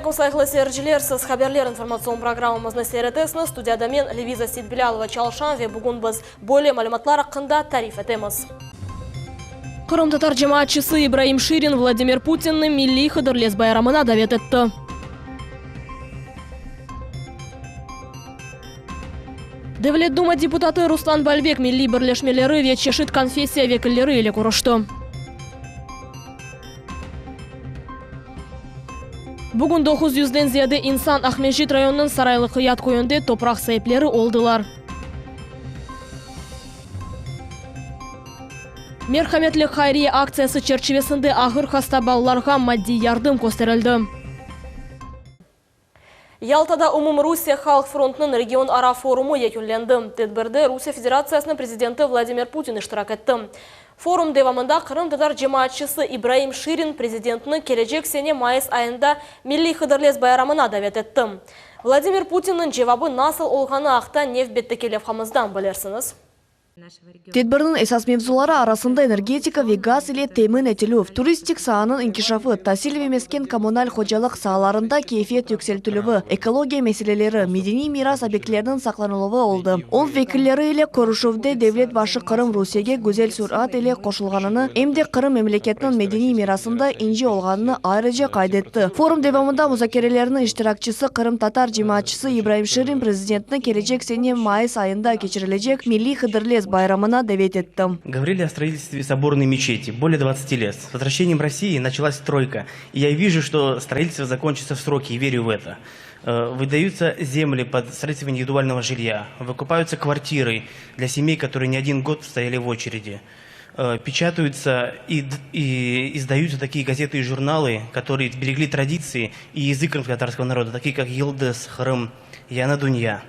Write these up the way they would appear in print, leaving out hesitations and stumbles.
aleyküm, sayğılı seyirciler! Siz Haberler informatsion programmamıznı seyir etesiñiz. Studiyada men, Leviza Seytbilâlova, çalışam ve bugün biz böyle malümatlar aqqında tarif etemiz. Qırımtatar cemaatçısı İbraim Şirin Vladimir Putinni milliy Hıdırlez bayramına davet etti. Devlet Duma deputatı Ruslan Balbek milliy birleşmeleri ve çeşit konfessiya vekilleri ile körüşti. Bugün doquz yüzden ziyade insan Aqmescit rayonınıñ Saraylı Qıyat köyünde topraq saipleri oldılar. Merhametlik hayriye aktsiyası çerçivesinde ağır hasta balalarğa maddiy yardım kösterildi. Yaltada Umumrusiye halq frontunıñ regionara forumı yekünlendi. Tedbirde Rusiye Federatsiyasınıñ prezidenti Vladimir Putin iştirak etti. Forum devamında qırımtatar cemaatçısı İbraim Şirin prezidentni kelecek sene mayıs ayında milliy Hıdırlez bayramına davet etti. Vladimir Putinniñ cevabı nasıl olğanı aqta nevbetteki levhamızdan bilirsiñiz. Tedbirniñ esas mevzuları arasında energetika ve gaz ile temin etilüv, turistik saanıñ inkişafı, tasil ve mesken-kommunal hocalıq saalarında keyfiyet yükseltilüvi, ekologiya meseleleri, medeniy miras obyektleriniñ saqlanıluvı oldı. Ol vekilleri ile körüşüvde devlet başı Qırım Rusiyege güzel sürat ile qoşulğanını, em de Qırım memleketiniñ medeniy mirasında inci olğanını ayrıca qayd etti. Forum devamında muzakerelerniñ iştirakçisi qırımtatar cemaatçısı İbraim Şirin prezidentni kelecek sene mayıs ayında keçirilecek milliy Hıdırlez bayramına davet etti. Говорили о строительстве соборной мечети более двадцати лет. С возвращением России началась стройка, и я вижу, что строительство закончится в сроки, и верю в это. Выдаются земли под строительство индивидуального жилья, выкупаются квартиры для семей, которые не один год стояли в очереди. Печатаются и и издаются такие газеты и журналы, которые берегли традиции и язык крымско-татарского народа, такие как Йылдыз, Хрым, Яна Дунья.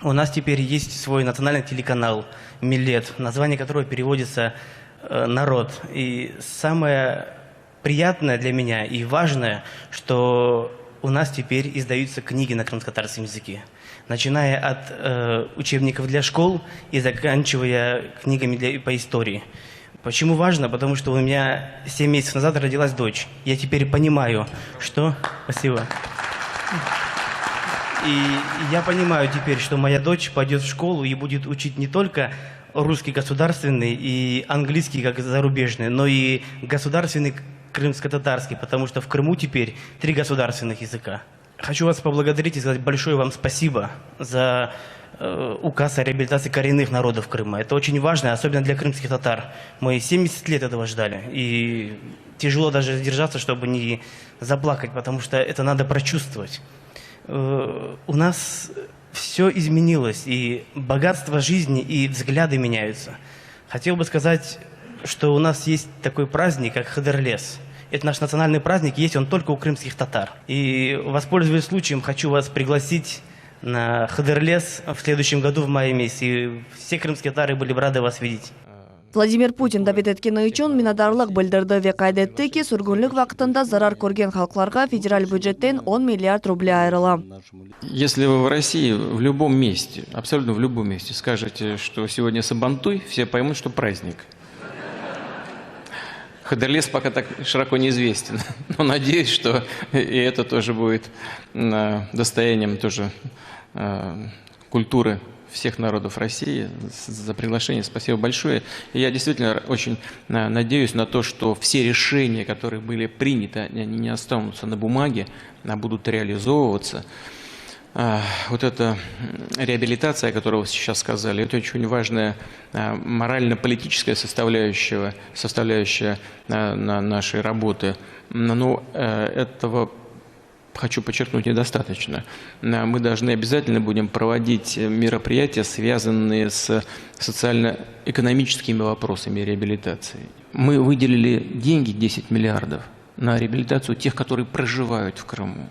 У нас теперь есть свой национальный телеканал Милет, название которого переводится «Народ». И самое приятное для меня и важное, что у нас теперь издаются книги на крымско-татарском языке. Начиная от э, учебников для школ и заканчивая книгами для, по истории. Почему важно? Потому что у меня 7 месяцев назад родилась дочь. Я теперь понимаю, что... Спасибо. И я понимаю теперь, что моя дочь пойдет в школу и будет учить не только русский государственный и английский как зарубежный, но и государственный крымско-татарский, потому что в Крыму теперь три государственных языка. Хочу вас поблагодарить и сказать большое вам спасибо за э, указ о реабилитации коренных народов Крыма. Это очень важно, особенно для крымских татар. Мы 70 лет этого ждали, и тяжело даже сдержаться, чтобы не заплакать, потому что это надо прочувствовать. Э, у нас все изменилось, и богатство жизни, и взгляды меняются. Хотел бы сказать, что у нас есть такой праздник, как Хыдырлез. Это наш национальный праздник, есть он только у крымских татар. И, воспользуясь случаем, хочу вас пригласить на Хыдырлез в следующем году в мае месяце. И все крымские татары были бы рады вас видеть. Vladimir Putin davet etkeni içün minnetdarlıq bildirdi ve qayd etti ki, sürgünlik vaqtında zarar körgen halqlarğa federal bücetten on milliard ruble ayırıla. Если вы в России в любом месте, абсолютно в любом месте скажете, что сегодня Сабантуй, все поймут, что праздник. Хыдырлез пока так широко неизвестен, но надеюсь, что и это тоже будет достоянием тоже культуры всех народов России. За приглашение спасибо большое. И я действительно очень надеюсь на то, что все решения, которые были приняты, они не останутся на бумаге, а будут реализовываться. Вот эта реабилитация, о которой вы сейчас сказали, это очень важная морально-политическая составляющая, составляющая на нашей работы. Но этого, хочу подчеркнуть, недостаточно. Мы должны обязательно будем проводить мероприятия, связанные с социально-экономическими вопросами реабилитации. Мы выделили деньги 10 миллиардов на реабилитацию тех, которые проживают в Крыму.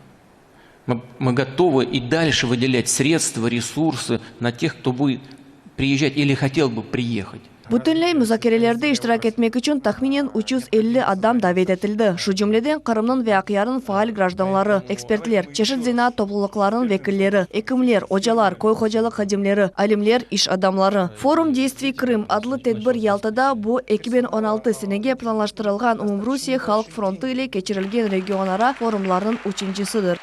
Мы, мы готовы и дальше выделять средства, ресурсы на тех, кто будет приезжать или хотел бы приехать. Bütünley muzakerelerde iştirak etmek içün tahminen 350 adam davet etildi, şu cümleden Qırımnıñ ve Aqyarnıñ faal grajdanları, ekspertler, çeşit zenaat toplulıqlarınıñ vekilleri, ekimler, ocalar, köy hocalıq hadimleri, alimler, iş adamları. Forum deystviy Krım adlı tedbir Yaltada bu 2016 senege planlaştırılğan Umumrusiye halq frontı ile keçirilgen regionara forumlarnıñ üçüncisidir.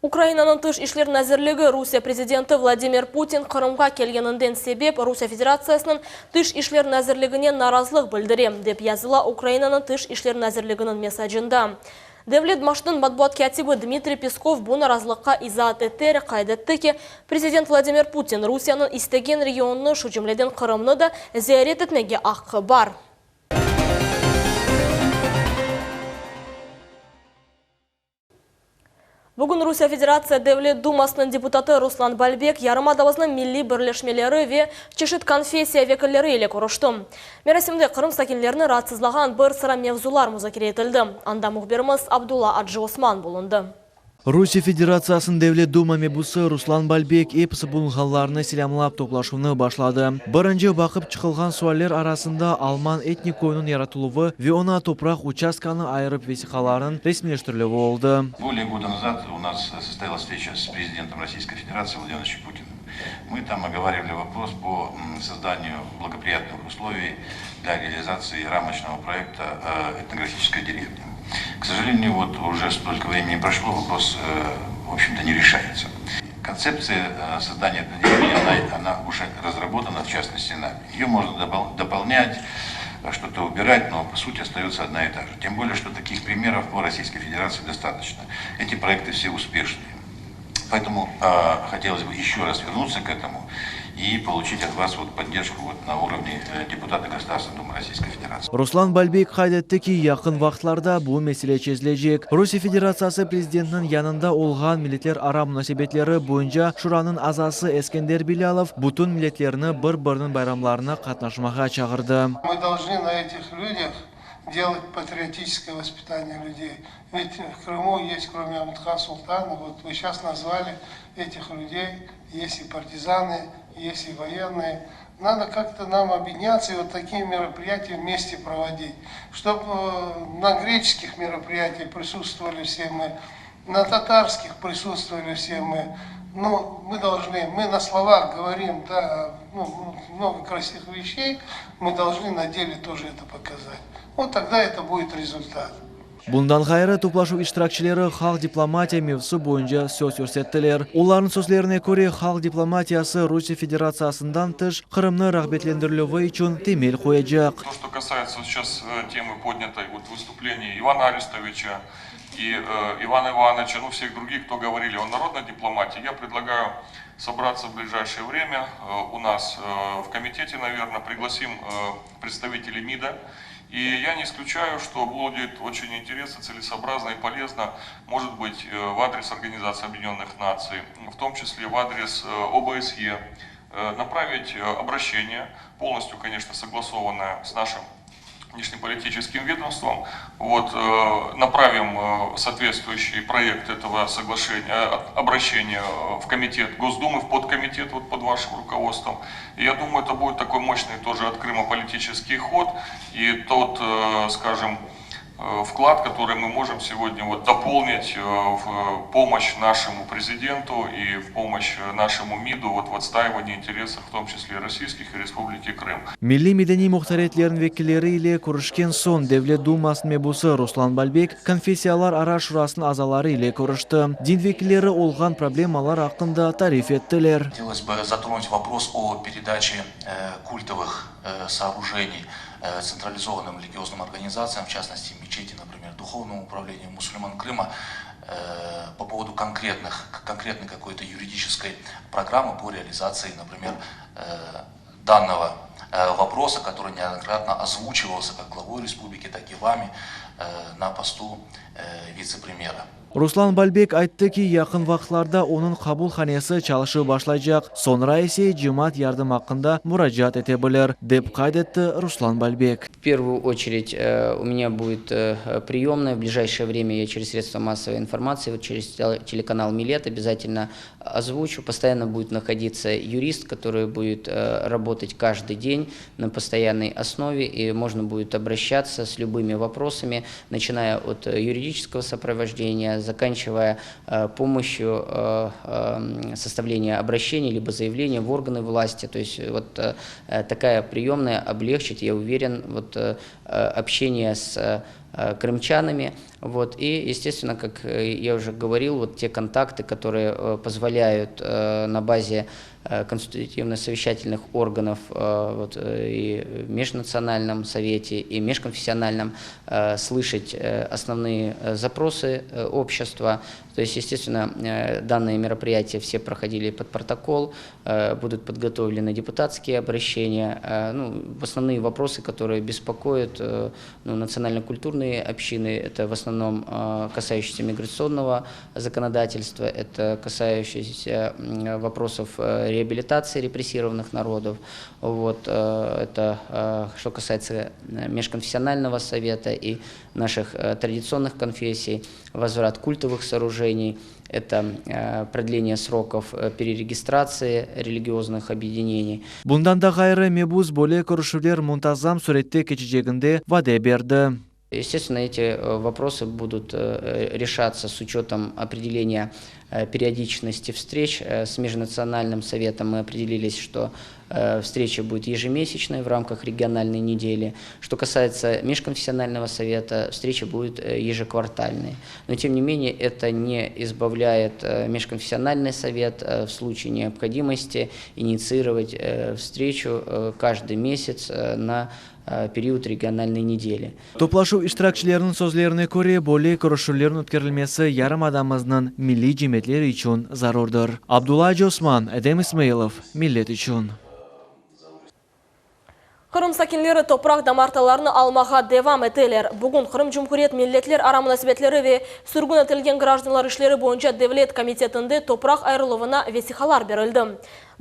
Ukrainanıñ Tış işler nazirligi Rusiye prezidenti Vladimir Putin Qırımğa kelgeninden sebep Rusiye Federatsiyasınıñ Tış işler nazirligine narazılıq bildire, dep yazıla Ukrainanıñ Tış işler nazirliginiñ mesacında. Devlet başınıñ matbuat kâtibi Dmitriy Peskov bu narazılıqqa izaat eterek qayd etti ki, prezident Vladimir Putin Rusiyeniñ istegen regionını, şu cümleden Qırımnı da, ziyaret etmege aqqı bar. Bugün Rusiye Federatsiya Devlet Dumasınıñ deputatı Ruslan Balbek yarımadamıznıñ milliy birleşmeleri ve çeşit konfessiya vekilleri ile körüşti. Merasimde Qırım sakinlerini raatsızlağan bir sıra mevzular muzakere etildi. Anda mühbirimiz Abdulla Aciosman bulundı. Rusiye Federatsiyasınıñ Devlet Duma mebusı Ruslan Balbek episi bulunğanlarnı selâmlap toplaşuvnı başladı. Birinci baqıp çıqılğan sualler arasında alman etnik köyüniñ yaratıluvı ve oña topraq uçastkanı ayırıp vesiqalarnıñ resmiyleştirilüvi oldı. Более года назад у нас состоялась встреча с президентом Российской Федерации Владимиром Владимировичем Путиным. Мы там оговаривали вопрос по созданию благоприятных условий для реализации рамочного проекта этнографической деревни. К сожалению, вот уже столько времени прошло, вопрос, в общем-то, не решается. Концепция создания этой деревни, она, она уже разработана, в частности, нами. Ее можно дополнять, что-то убирать, но по сути остается одна и та же. Тем более, что таких примеров по Российской Федерации достаточно. Эти проекты все успешные. Поэтому э, хотелось бы еще раз вернуться к этому и получить от вас вот поддержку вот на уровне депутата Государственной Думы Российской Федерации. Ruslan Balbek qayd etti ki, yaqın vaqıtlarda bu mesele çezilecek. Rusiye Federatsiyası Prezidentiniñ yanında olğan Milletlerara munasebetleri boyunca Şuranıñ azası Eskender Bilâlov bütün milletlerni bir-biriniñ bayramlarına qatnaşmağa çağırdı. Мы должны на этих людях делать патриотическое воспитание людей. Ведь в Крыму есть, кроме Амет-Хан Султана, вот вы сейчас назвали этих людей, есть и партизаны, есть и военные. Надо как-то нам объединяться и вот такие мероприятия вместе проводить. Чтобы на греческих мероприятиях присутствовали все мы, на татарских присутствовали все мы. Ну, мы должны, мы на словах говорим, да, ну, много красивых вещей, мы должны на деле тоже это показать. Вот тогда это будет результат. Bundan ğayrı, toplaşuv iştirakçileri halq diplomatiya mevzusı boyunca söz yürsettiler. Olarnıñ sözlerine köre, halq diplomatiyası Rusiye Federatsiyasından tış Qırımnı rağbetlendirilüvi içün temel qoyacaq. То, что касается вот сейчас темы, поднятой вот в выступлении Ивана Арестовича и Ивана Ивановича, ну, всех других, кто говорили о народной дипломатии, я предлагаю собраться в ближайшее время у нас в комитете, наверное, пригласим представителей МИДа. И я не исключаю, что будет очень интересно, целесообразно и полезно, может быть, в адрес Организации Объединенных Наций, в том числе в адрес ОБСЕ, направить обращение, полностью, конечно, согласованное с нашим внешнеполитическим ведомством. Вот, направим соответствующий проект этого соглашения, обращения в комитет Госдумы, в подкомитет вот под вашим руководством. И я думаю, это будет такой мощный тоже от Крыма политический ход и тот, скажем, вклад, который мы можем сегодня вот дополнить в помощь нашему президенту и в помощь нашему МИДу вот в отстаивании интересов, в том числе и российских, и Республики Крым. Milliy medeniy muhtariyetlerniñ vekilleri ile körüşken soñ Devlet Dumasınıñ mebusı Ruslan Balbek Konfessiyalarara şurasınıñ azaları ile körüşti. Din vekilleri olğan problemalar aqqında tarif ettiler. Хотелось бы затронуть вопрос о передаче культовых сооружений централизованным религиозным организациям, в частности, мечети, например, Духовному управлению мусульман Крыма, по поводу конкретных, конкретной какой-то юридической программы по реализации, например, данного вопроса, который неоднократно озвучивался как главой республики, так и вами на посту вице-премьера. Ruslan Balbek ayttı ki, yaqın vaqıtlarda onıñ qabulhanesi çalışıp başlaycaq, soñra ise cemaat yardım aqqında muracaat ete bilir, dep qayd etti Ruslan Balbek. В первую очередь у меня будет приемная. В ближайшее время я через средства массовой информации, вот через телеканал Милет обязательно озвучу. Постоянно будет находиться юрист, который будет работать каждый день на постоянной основе, и можно будет обращаться с любыми вопросами, начиная от юридического сопровождения, заканчивая помощью составления обращений либо заявления в органы власти. То есть вот такая приемная облегчит, я уверен, вот общение с. крымчанами. Вот. И, естественно, как я уже говорил, вот те контакты, которые позволяют на базе консультативно-совещательных органов вот, и в Межнациональном совете, и межконфессиональном слышать основные запросы общества. То есть, естественно, данные мероприятия все проходили под протокол, будут подготовлены депутатские обращения. Ну, основные вопросы, которые беспокоят ну, национально-культурные общины, это в основном касающиеся миграционного законодательства, это касающиеся вопросов реабилитации репрессированных народов, вот, это что касается межконфессионального совета и наших традиционных конфессий, возврат культовых сооружений, это продление сроков перерегистрации религиозных объединений. Bundan da ğayrı, mebus böyle körüşüvler muntazam sürette keçeceginde vade berdi. Естественно, эти вопросы будут решаться с учетом определения периодичности встреч. С Межнациональным советом мы определились, что встреча будет ежемесячной в рамках региональной недели. Что касается Межконфессионального совета, встреча будет ежеквартальной. Но, тем не менее, это не избавляет Межконфессиональный совет в случае необходимости инициировать встречу каждый месяц на период региональной недели. Toplaşuv iştirakçileriniñ sözlerine köre, böyle körüşüvlerniñ ötkerilmesi yarımadamıznıñ milliy cemiyetleri içün zarurdır. Abdulla Osman, Edem İsmailov, Millet içün. Qırım sakinleri topraq damartılarını almağa devam eteler. Bugün Qırım Cumhuriyet milletlerara munasebetleri ve sürgün etilgen grajdanlar işleri boyunca devlet komitetinde topraq ayırıluvına vesiqalar berildi.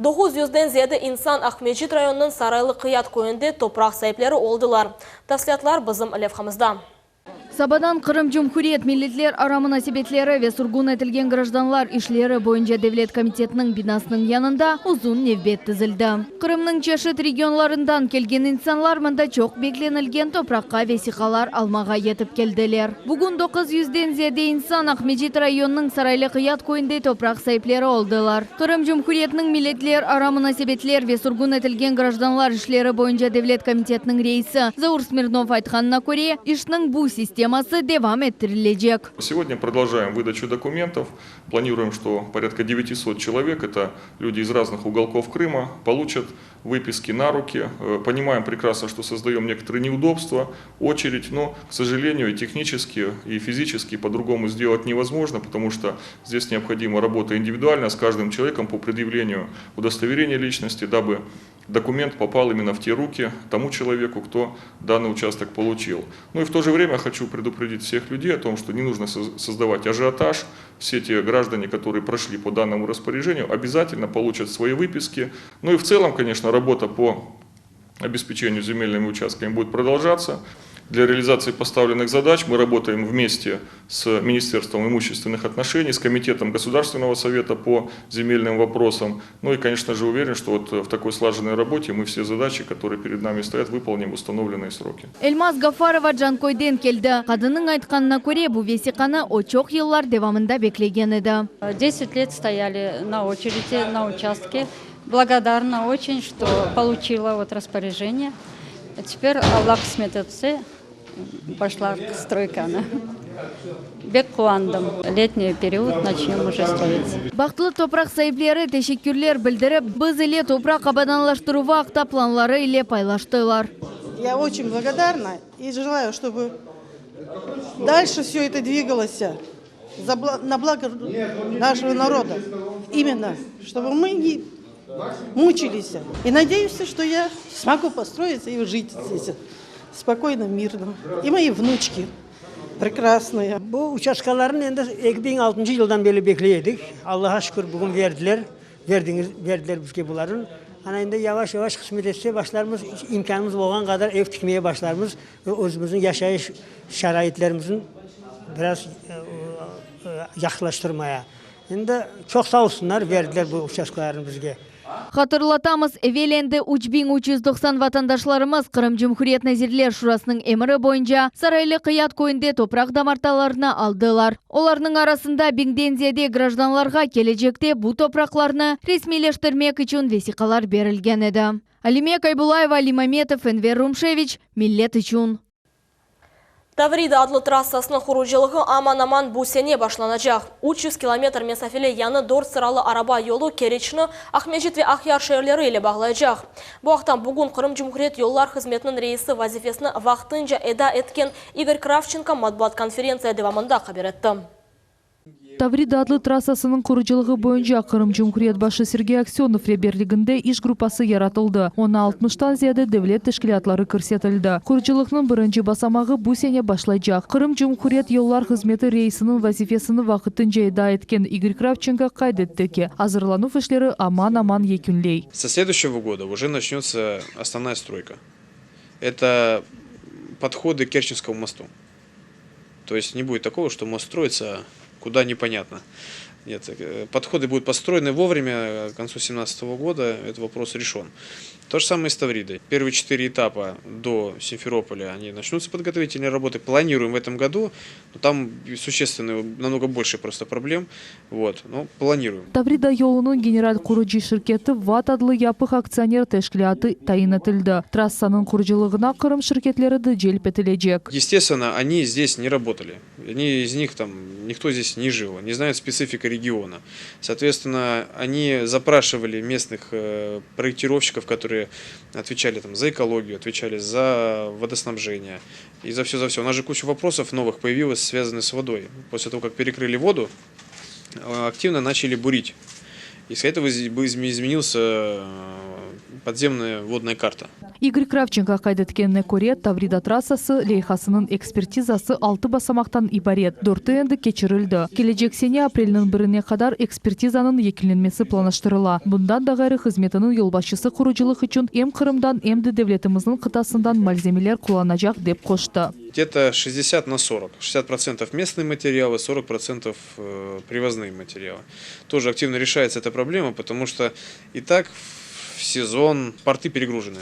900-den ziyade insan Aqmescit rayonınıñ Saraylı Qıyat köyünde topraq saipleri oldılar. Tafsilâtlar bizim levhamızda. Sabadan Qırım Cumhuriyet milletlerara munasebetleri ve sürgün etilgen grajdanlar işleri boyunca devlet komitetiniñ binasınıñ yanında uzun nevbet tizildi. Qırımnıñ çeşit regionlarından kelgen insanlar mında çoq beklenilgen topraqqa vesiqalar almağa yetip keldiler. Bugün 900-den ziyade insan Aqmescit rayonınıñ Saraylı Qıyat köyünde topraq saipleri oldılar. Qırım Cumhuriyetiniñ milletlerara munasebetler ve sürgün etilgen grajdanlar işleri boyunca devlet komitetiniñ reisi Zaur Smirnov aytqanına köre, işniñ bu sisteması devam ettirilecek. Сегодня продолжаем выдачу документов. Планируем, что порядка 900 человек, это люди из разных уголков Крыма, получат выписки на руки. Понимаем прекрасно, что создаем некоторые неудобства, очередь, но, к сожалению, и технически, и физически по-другому сделать невозможно, потому что здесь необходима работа индивидуально с каждым человеком по предъявлению удостоверения личности, дабы документ попал именно в те руки тому человеку, кто данный участок получил. Ну и в то же время хочу предупредить всех людей о том, что не нужно создавать ажиотаж. Все те граждане, которые прошли по данному распоряжению, обязательно получат свои выписки. Ну и в целом, конечно, работа по обеспечению земельными участками будет продолжаться. Для реализации поставленных задач мы работаем вместе с Министерством имущественных отношений, с Комитетом Государственного совета по земельным вопросам. Ну и, конечно же, уверен, что вот в такой слаженной работе мы все задачи, которые перед нами стоят, выполним в установленные сроки. Эльмаз Гафарова Cankoyden keldi. Qadınnıñ aytqanına köre, bu vesiqanı o çoq yıllar devamında beklegen edi. 10 лет стояли на очереди, на участке. Благодарна очень, что получила вот распоряжение. Теперь Allah qısmet etse, başlar стройка nı. Pek quvandım. Летний период начнем уже строиться. Bahtlı topraq saipleri teşekkürler bildirip, biz ile topraq abadanlaştıruvı aqta planları ile paylaştılar. Я очень благодарна и желаю, чтобы дальше все это двигалось за на благо нашего народа. Именно, чтобы мы не мучились. И надеюсь, что я смогу построиться и жить здесь спокойно, мирно. И мои внучки прекрасные. Bu uçastkalarnı endi 2006 yıldan beri bekley edik. Allağa şükür bugün berdiler. Berdiñiz, berdiler bizge bularnı. Ana endi yavaş yavaş qısmet etse başlarmız, imkânımız olğan qadar ev tikmege başlarmız. Özümizniñ yaşayış şaraitlerimizni biraz yahşılaştırmaya. Endi çoq sağ olsunlar, berdiler bu uçastkalarnı bizge. Hatırlatamız, evel endi 3390 vatandaşlarımız Qırım Cumhuriyet Nazirler Şurasınıñ emri boyunca Saraylı Qıyat köyünde topraq damartalarını aldılar. Olarnıñ arasında biñden ziyade grajdanlarğa kelecekte bu topraqlarnı resmiyleştirmek içün vesiqalar berilgen edi. Alime Kaybulayeva, Ali Mametov, Enver Rumşeviç, Millet içün. Tavrida adlı trassasınıñ qurucılığı aman-aman bu sene başlanacaq. 300 kilometr mesafeli yañı dört sıralı araba yolu Keriçni Aqmescit ve Aqyar şeerleri ile bağlaycaq. Bu aqta bugün Qırım Cumhuriyet yollar hızmetiniñ reisi vazifesini vaqtınca eda etken İgor Kravçenko matbuat konferentsiya devamında haber etti. Tavrida adlı trassasınıñ qurucılığı boyunca Qırım Cumhuriyet başı Sergey Aksönov reberliginde iş gruppası yaratıldı, oña altmıştan ziyade devlet teşkilâtları kirsetildi. Qurucılıqnıñ birinci basamağı bu sene başlaycaq. Qırım Cumhuriyet yollar hızmeti reisiniñ vazifesini vaqtınca eda etken İgor Kravçenko qayd etti ki, azırlanuv işleri aman-aman yekünley. Со следующего года уже начнется основная стройка. Это подходы к Керченскому мосту. То есть не будет такого, что мост строится куда непонятно. Нет, э, подходы будут построены вовремя, к концу 2017 года этот вопрос решен. То же самое и с Тавридой. Первые четыре этапа до Симферополя, они начнутся подготовительные работы. Планируем в этом году, но там существенно, намного больше просто проблем. Вот, но планируем. Tavrida yolunıñ general qurucı şirketi VAT adlı yapıq aktsioner teşkilâtı tayin etildi. Trassanıñ qurucılığına Qırım şirketleri de celp etilecek. Естественно, они здесь не работали. Они из них там, никто здесь не жил, не знают специфика региона. Соответственно, они запрашивали местных э, проектировщиков, которые отвечали там за экологию, отвечали за водоснабжение и за все, за все. У нас же куча вопросов новых появилась, связанных с водой. После того, как перекрыли воду, э, активно начали бурить. И с этого изменился э, подземная водная карта. İgor Kravçenko qayd etkenine köre, Tavrida trassası leyhasınıñ ekspertizası altı basamaqtan ibaret, dörtü endi keçirildi. Kelecek sene aprelniñ birine qadar ekspertizanıñ yekünlenmesi planlaştırıla. Bundan da ğayrı, hızmetiniñ yolbaşçısı qurucılıq içün em Qırımdan, em de devletimizniñ qıtasından malzemeler qullanacaq, dep qoştı. Где-то 60 на 40. 60% местные материалы, 40% э, привозные материалы. Тоже активно решается эта проблема, потому что и так в сезон порты перегружены.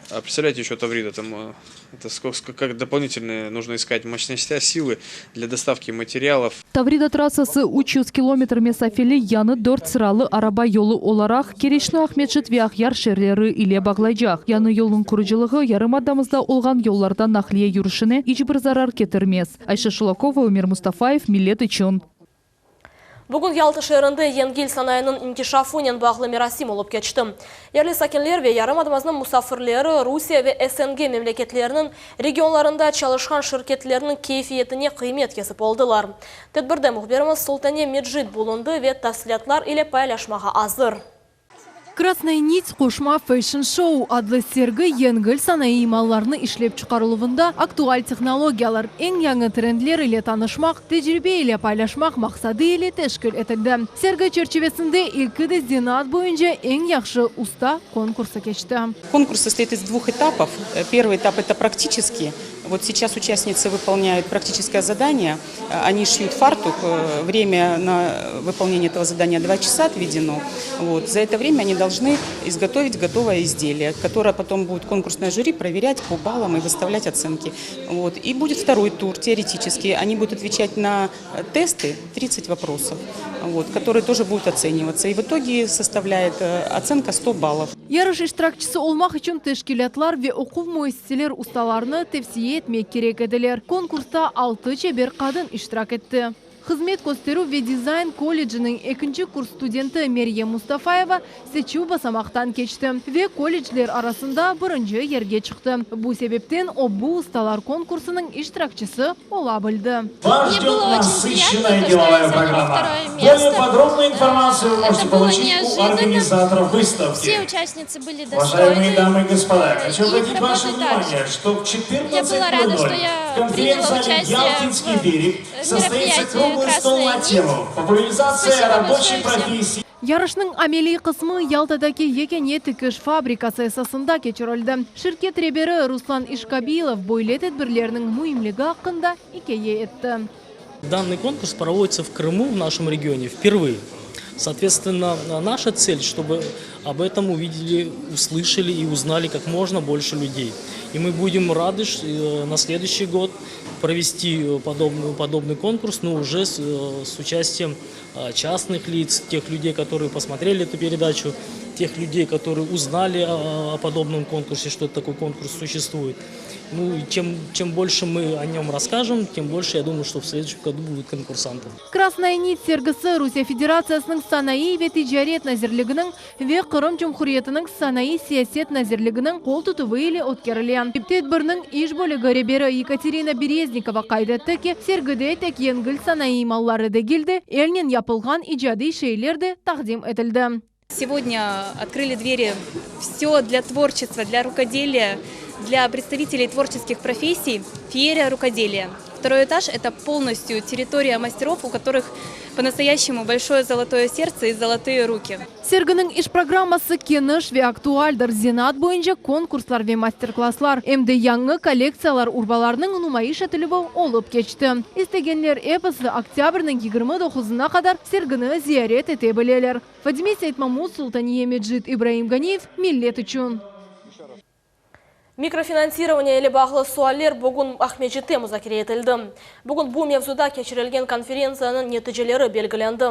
А представляете, еще Таврида, там э, это сколько, как дополнительные нужно искать мощности, силы для доставки материалов. Tavrida trassası 300 kilometr mesafeli yañı dört sıralı araba yolu olaraq Keriçni Aqmescit ve Aqyar şeerleri ile bağlaycaq. Yañı yolnıñ qurucılığı yarımadamızda olğan yollarda naqliye yürüşine iç bir zarar ketirmez. Ayşe Şulakova, Ömer Mustafayev, Millet içün. Bugün Yalta şeerinde yengil sanayınıñ inkişafınen bağlı merasim olıp keçti. Yerli sakinler ve yarımadamıznıñ musafirleri Rusiye ve SNG memleketleriniñ regionlarında çalışqan şirketlerniñ keyfiyetine qıymet kesip oldılar. Tedbirde mühbirimiz Sultane Mecit bulundı ve tafsilâtlar ile paylaşmağa azır. Krasnaya nit qoşma fashion-şou adlı sergi yengil sanayı mallarını işlep çıqarıluvında aktual tehnologiyalar, eñ yañı trendler ile tanışmaq, tecribe ile paylaşmaq maqsadı ile teşkil etildi. Sergi çerçivesinde ilki de zenaat boyunca eñ yahşı usta konkursı keçti. Конкурс состоит из двух этапов. Первый этап – это практический. Вот сейчас участницы выполняют практическое задание. Они шьют фартук. Время на выполнение этого задания 2 часа отведено. Вот. За это время они должны изготовить готовое изделие, которое потом будет конкурсное жюри проверять по баллам и выставлять оценки. Вот. И будет второй тур, теоретический. Они будут отвечать на тесты, 30 вопросов, вот, которые тоже будут оцениваться. И в итоге составляет э, оценка 100 баллов. Yarış iştirakçisi olmaq içün teşkilâtlar ve oquv müessiseler ustalarını tevsiye etmek kerek ediler. Konkursta altı çeber qadın iştirak etti. Hızmet kösterüv ve dizayn kolleciniñ ekinci kurs studenti Meryem Mustafayeva seçüv basamaqtan keçti ve kollecler arasında birinci yerge çıqtı. Bu sebepten o bu ustalar konkursınıñ iştirakçisi ola bildi. Вас Мне ждет было очень приятно, насыщенная то, что я деловая заняла программа. второе Более место. подробную информацию вы Это можете было получить у неожиданно. организаторов выставки. Все участницы были Уважаемые достойны. дамы и господа, хочу И их обратить ваше работы также. внимание, что в Я была рада, что 14.00 я в приняла конференц-зале участие «Ялтинский в берег» состоится мероприятии круглый стол «Красная на нить». тему «Популяризация Спасибо рабочей большое всем. профессии». Yarışnıñ ameliy qısmı Yaltadaki yekâne tikiş fabrikası esasında keçirildi. Şirket reberi Ruslan İşkabilov böyle tedbirlerniñ müimligi aqqında ikâye etti. Данный конкурс проводится в Крыму, в нашем регионе, впервые. Соответственно, наша цель, чтобы об этом увидели, услышали и узнали как можно больше людей. И мы будем рады э, на следующий год провести э, подобный, подобный конкурс, но уже с, э, с участием частных лиц, тех людей, которые посмотрели эту передачу. тех людей, которые узнали о подобном конкурсе, что такой конкурс существует. Ну, и чем, чем больше мы о нем расскажем, тем больше, я думаю, что в следующем году будет конкурсантов. Красная нить sergisi Rusiye Federatsiyasınıñ Sanayı ve ticaret nazirliginiñ ve Qırım Cumhuriyetiniñ Sanayı siyaset nazirliginiñ qol tutuvı ile ötkerile. Tedbirniñ iş bölügi reberi Yekaterina Bereznikova qayd etti ki, sergide tek yengil sanayı malları degil de, elnen yapılğan icadiy şeyler de taqdim etildi. Сегодня открыли двери все для творчества, для рукоделия, для представителей творческих профессий, феерия рукоделия. Второй этаж – это полностью территория мастеров, у которых по-настоящему большое золотое сердце и золотые руки. Serginiñ iş programması keniş ve aktualdir, zenaat boyunca konkurslar ve master-klasslar, em de yañı kollektsiyalar urbalarnıñ numayış etilüvi olıp keçti. İstegenler episi oktâbrniñ 29-ına qadar sergini ziyaret ete bileler. Fadime Seytmamut, Sultaniye Mecit, İbraim Ganiyev, Millet içün. Mikrofinansирование ile bağlı sualler bugün Aqmescitte muzakere etildi. Bugün bu mevzuda keçirilgen konferentsiyanıñ neticeleri belgilendi.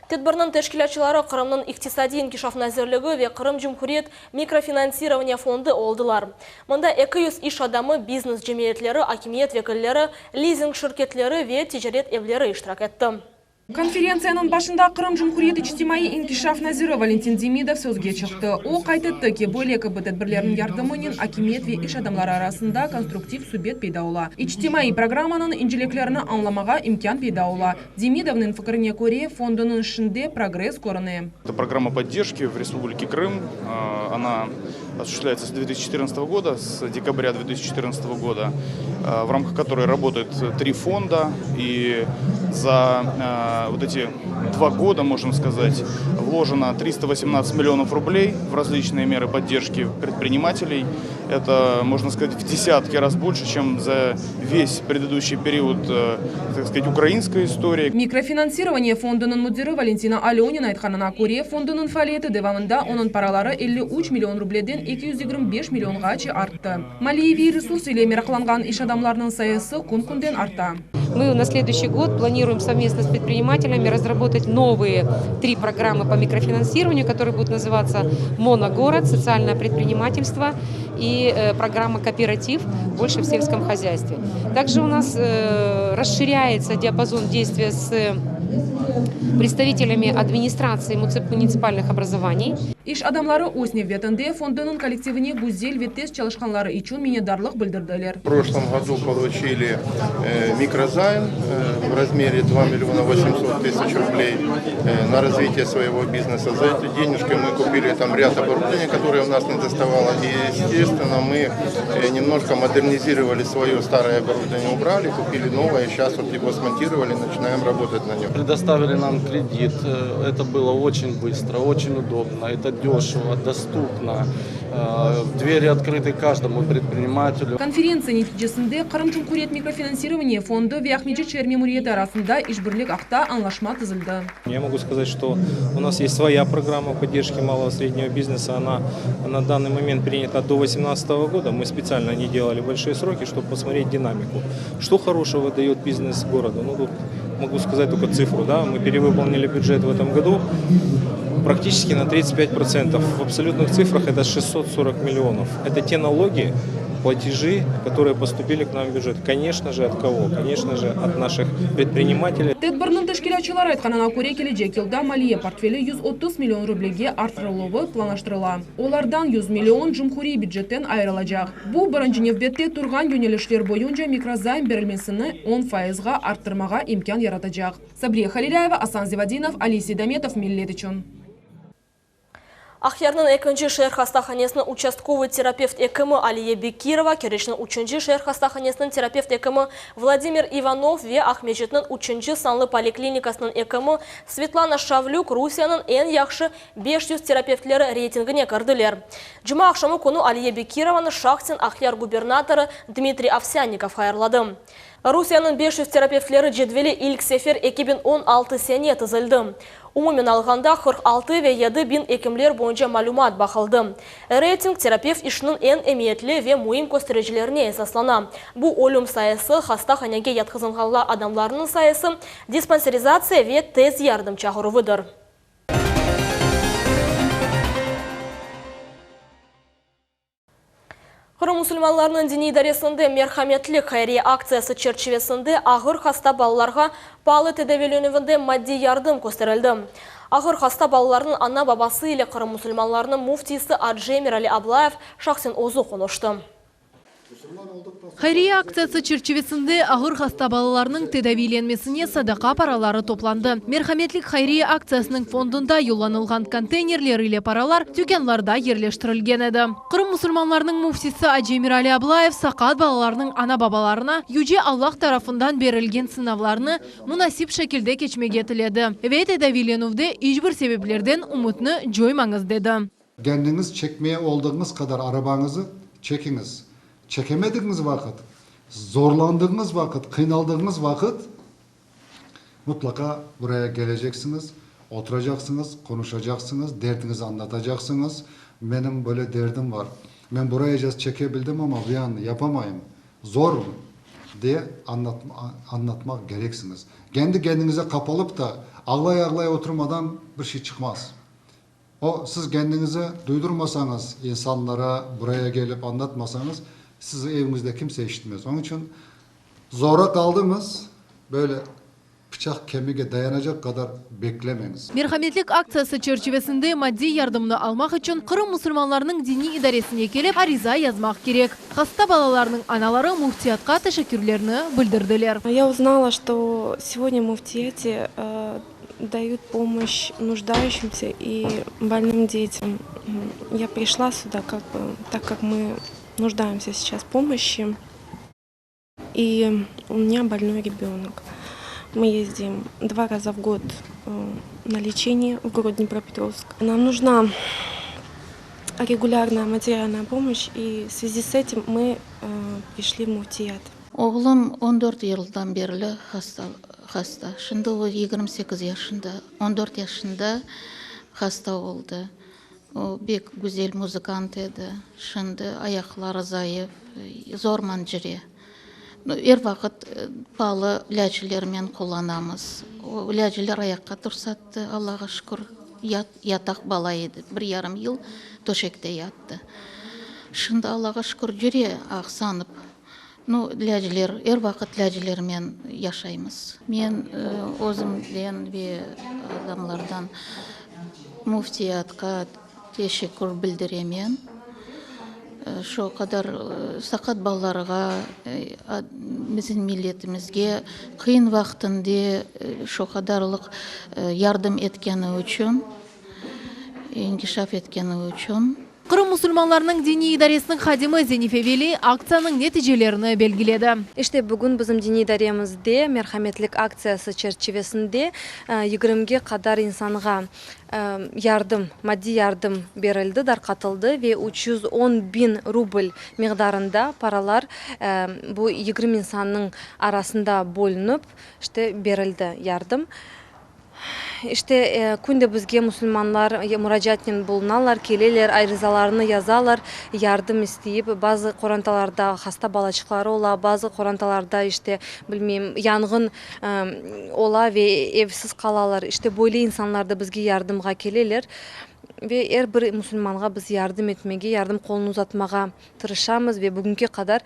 Tedbirniñ teşkilâtçıları Qırımnıñ İqtisadiy inkişaf nazirligi ve Qırım Cumhuriyet mikrofinansирование fondı oldılar. Mında 200 iş adamı, biznes cemiyetleri, akimiyet vekilleri, lizing şirketleri ve ticaret evleri iştirak etti. Konferentsiyanıñ başında Qırım Cumhuriyet içtimaiy inkişaf naziri Valentin Demidov sözge çıqtı. O, qayd etti ki, böyle kibi tedbirlerniñ yardımınen akimiyet ve iş adamları arasında konstruktiv subet peyda ola, içtimaiy programmanıñ inceliklerini añlamağa imkân peyda ola. Demidovnıñ fikrine köre, fondunıñ işinde progress körüne. Это программа поддержки в Республике Крым. Она осуществляется с 2014 года, с декабря 2014 года, в рамках которой работают три фонда. И за вот эти два года, можно сказать, вложено 318 миллионов рублей в различные меры поддержки предпринимателей. Это, можно сказать, в десятки раз больше, чем за весь предыдущий период, так сказать, украинской истории. Mikrofinansирование fondunıñ müdiri Valentina Alönina aytqanına köre, fondunıñ faaliyeti devamında onıñ paraları 53 million rubleden 225 millionğace arttı. Maliyeviy resurs ile meraqlanğan iş adamlarınıñ sayısı kün-künden arta. Мы на следующий год планируем совместно с предпринимателями разработать новые три программы по микрофинансированию, которые будут называться «Моногород», «Социальное предпринимательство» и э, программа «Кооператив» больше в сельском хозяйстве. Также у нас э, расширяется диапазон действия с представителями администрации муниципальных образований. İş adamları öz nevbetinde fondunıñ kollektivine güzel ve tez çalışqanları içün minnetdarlıq bildirdiler. В прошлом году получили э, микрозайм э, в размере 2 миллиона 800 тысяч рублей э, на развитие своего бизнеса. За эти денежки мы купили там ряд оборудования, которое у нас не доставало. И, естественно, мы немножко модернизировали свое старое оборудование, убрали, купили новое. Сейчас вот его смонтировали, начинаем работать на нем. Предоставили нам кредит. Это было очень быстро, очень удобно. Это дешево, доступно. Двери открыты каждому предпринимателю. Konferentsiya neticesinde Qırım Cumhuriyet mikrofinansирование fondu ve Aqmescit şeer memuriyeti arasında işbirlik aqta añlaşma tizildi. Я могу сказать, что у нас есть своя программа поддержки малого и среднего бизнеса. Она на данный момент принята до 2018 года. Мы специально не делали большие сроки, чтобы посмотреть динамику. Что хорошего дает бизнес городу? Ну, тут могу сказать только цифру. Да? Мы перевыполнили бюджет в этом году практически на 35%. В абсолютных цифрах это 640 миллионов. Это те налоги, платежи, которые поступили к нам в бюджет. Конечно же, от кого? Конечно же, от наших предпринимателей. Tedbirniñ teşkilâtçıları aytqanına köre kelecek yılda maliye portfeli 130 million rublege arttırıluvı planlaştırıla. Olardan 100 million cumhuriy bücetten ayırılacaq. Bu birinci nevbette turğan yönelişler boyunca mikrozaym berilmesini 10 fayızğa arttırmağa imkân yaratacaq. Sabriye Halilâyeva, Asan Zivadinov, Ali Seydametov, Millet içün. Aqyarnıñ ekinci şeer hastahanesiniñ uçastkovıy terapevt ekimi Aliye Bekirova, Keriçniñ üçünci şeer hastahanesiniñ terapevt ekimi Vladimir İvanov ve Aqmescitniñ üçünci sanlı poliklinikasınıñ ekimi Svetlana Şavlük Rusiyeniñ eñ yahşı 500 terapevtleri reytingine kirdiler. Cuma aqşamı künü Aliye Bekirovanı şahsen Aqyar gubernatorı Dmitriy Ovsânnikov hayırladı. Rusiyeniñ 500 terapevtleri cedveli ilk sefer 2016 sene tizildi. Umumen alğanda 46 ve 7 biñ ekimler boyunca malümat baqıldı. Reyting terapevt işiniñ eñ emiyetli ve müim köstericilerine esaslana. Bu ölüm sayısı, hastahanege yatqızılğan adamlarnıñ sayısı, dispanserizatsiya ve tez yardım çağıruvıdır. Qırım musulmanlarınıñ diniy idaresinde Merhametlik hayriye aktsiyası çerçivesinde ağır hasta balalarğa paalı tedaviylenüvinde maddiy yardım kösterildi. Ağır hasta balalarnıñ ana-babası ile Qırım musulmanlarınıñ müftisi acı Emirali Ablayev şahsen özü qonuştı. Hayriye aktsiyası çerçivesinde ağır hasta balalarnıñ tedaviylenmesine sadaqa paraları toplandı. Merhametlik hayriye aktsiyasınıñ fondunda yollanılğan konteynerler ile paralar tükânlarda yerleştirilgen edi. Qırım musulmanlarınıñ müftisi acı Emirali Ablayev saqat balalarnıñ ana-babalarına Yüce Allah tarafından berilgen sınavlarnı munasip şekilde keçmege tiledi ve tedaviylenüvde iç bir sebeplerden ümütni coymañız dedi. Kendiñiz çekmeye oldığıñız qadar arabañızı çekiñiz. Çekemedigiñiz vaqıt, zorlandığıñız vaqıt, qıynaldığıñız vaqıt mutlaqa buraya keleceksiñiz, oturacaqsıñız, qonuşacaqsıñız, derdiñizi añlatacaqsıñız. Menim böyle derdim bar. Men burayacas çeke bildim, amma bu yanını yapamayım, zorım, diye añlatmaq kereksiñiz. Kendi kendiñize qapalıp da, ağlay-ağlay oturmadan bir şey çıqmaz. O, siz kendiñizi duydurmasañız, insanlara buraya kelip añlatmasañız, sizi eviñizde kimse eşitmez. Onıñ içün zora qaldıñız, böyle pıçaq kemige dayanacaq qadar beklemeñiz. Merhametlik aktsiyası çerçivesinde maddiy yardımnı almaq içün Qırım musulmanlarınıñ diniy idaresine kelip ariza yazmaq kerek. Hasta balalarnıñ anaları müftiyatqa teşekkürlerini bildirdiler. Ya uznala, çto segodnâ müftiyate Dают pomoşç нуждающимся и больным детям. Я пришла сюда, как бы, так как мы нуждаемся сейчас в помощи. И у меня больной ребенок. Мы ездим два раза в год на лечение в город Днепропетровск. Нам нужна регулярная материальная помощь, и в связи с этим мы пришли в Муфтият. Oğlum on dört yıldan berli hasta, hasta. Şimdi o 28 yaşında, on dört yaşında hasta oldı. O bek güzel muzıkant edi. Şimdi ayaqları zayıf, zorman cüre. Er vaqıt paalı ilâclermen qullanamız. O ilâcler ayaqqa tursattı, Allağa şükür. Yataq bala edi, bir yarım yıl töşekte yattı. Şimdi Allağa şükür cüre aqsanıp. Nu, ilâcler, er vaqıt ilâclermen yaşaymız. Men özümden ve adamlardan müftiyatqa teşekkür bildiremen. Şu qadar saqat balalarğa, bizim milletimizge qıyın vaqtında şu qadarlıq yardım etkeni içün, inkişaf etkeni içün. Qırım musulmanlarınıñ diniy idaresiniñ hadimi Zenife Veli aktsiyanıñ neticelerini belgiledi. İşte, bugün bizim diniy idaremizde Merhametlik aktsiyası çerçivesinde yigirmige qadar insanğa yardım, maddiy yardım berildi, darqatıldı ve 310 biñ rubl miqdarında paralar bu 20 insannıñ arasında bölünip, işte, berildi yardım. İşte, künde bizge musulmanlar muracaatnen bulunalar, keleler, arizalarını yazalar, yardım isteyip. Bazı qorantalarda hasta balaçıqları ola, bazı qorantalarda, işte, bilmeyim, yanğın ola ve evsiz qalalar. İşte, böyle insanlar da bizge yardımğa keleler. Ve er bir musulmanğa biz yardım etmege, yardım qolunı uzatmağa tırışamız ve bugünki qadar,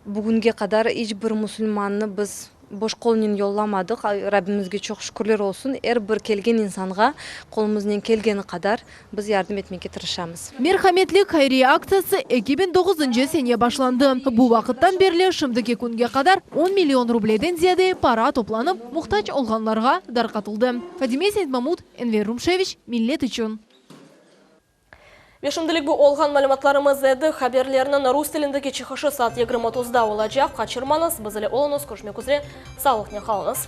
bugünge qadar iç bir musulmannı biz Boş qolnen yollamadıq, Rabbimizge çoq şükürler olsun, er bir kelgen insanğa qolumıznen kelgeni qadar biz yardım etmege tırışamız. Merhametlik hayriye aktsiyası 2009-ncı sene başlandı. Bu vaqıttan berli şimdiki künge qadar on million rubleden ziyade para toplanıp, muhtac olğanlarğa darqatıldı. Fadime Seytmamut, Enver Rumşeviç, Millet içün. Ve şimdilik bu olğan malümatlarımız edi. Haberlerniñ rus tilindeki çıqışı saat 20.30da olacaq. Qaçırmañız, biz ile oluñız, körüşmek üzre, sağlıqnen qalıñız.